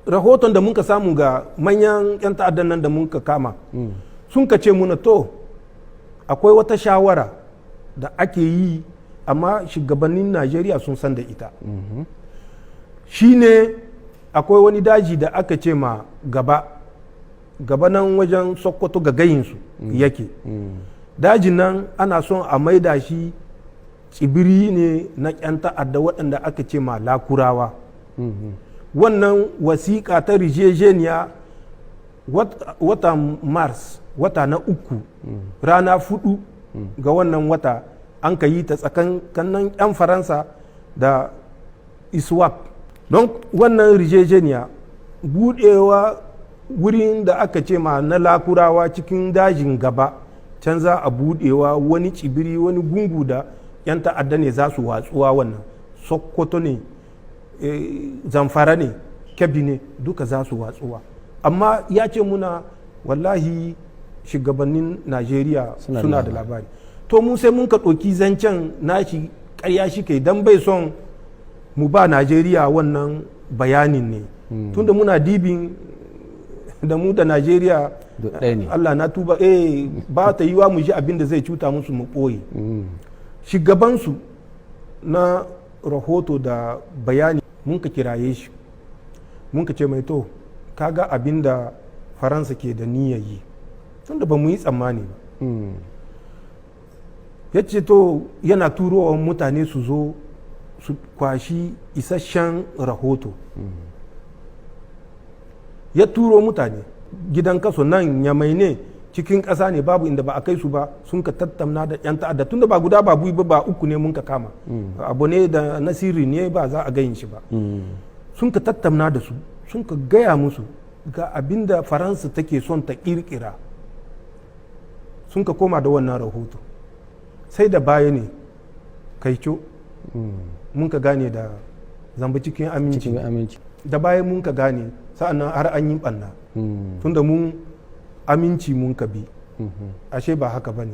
Rahoton da muka samu ga manyan 'yan ta'addan nan da muka kama, sun ka ce muna to akwai wata shawara da ake yi, amma shugabannin Najeriya sun san da ita. Shine akwai wani daji da aka ce ma Gaba Gaba, nan wajen Sokoto ga gayinsu yake. Dajin nan ana son a maida shi tsibiri ne na 'yan ta'adda waɗanda aka ce ma Lakurawa. Wannan wasiƙa ta rijejeniya, wata Mars, wata na uku, rana 4 ga wannan wata, an ka yi ta tsakan kannan 'yan Faransa da ISWAP. Don wannan rijejeniya, budewa wurin da aka ce ma na Lakurawa cikin dajin Gaba can, za a budewa wani tsibiri, wani gungu da 'yan ta'adda ne za su watsuwa. Wannan Sokoto ne, Zamfara ne, Kebbi ne, duka za su watsuwa. Amma ya ce muna wallahi shugabannin Najeriya suna da labari. To mu sai mun ka ɗauki zancen nashi ƙarya shi kai, don bai son mu ba Najeriya wannan bayanin ne, tunda muna dibin da mu da Najeriya, Allah na tuba, ba ta yiwa mu ji abin da zai cuta musu mu ɓoye. Shugabansu na rahoto da bayani, mun ka kiraye shi, mun ka ce mai to kaga abin da Faransa ke da niyyar yi, tunda ba mu yi tsammani ba. Ya ce to yana turowa mutane su zo su kwashi isasshen rahoto. Ya turo mutane gidan kaso nan Nyamai ne, cikin ƙasa ne, babu inda ba a kai su ba. Sun ka tattauna da 'yan ta'adda, tunda ba guda ba, biyu ba, ba uku ne mun ka kama. Abu ne da na sirri ne, ba za a gayin shi ba. Sun ka tattauna da su, sun ka gaya musu ga abin da Faransa take son ta kirkira. Sun ka koma da wannan rahoto. Sai da baya ne, kaico, mun ka gane da zamba cikin aminci. Da baya mun ka gane, sa'annan har an yi ɓanna, tunda mun aminci mun ka bi, ashe ba haka ba ne.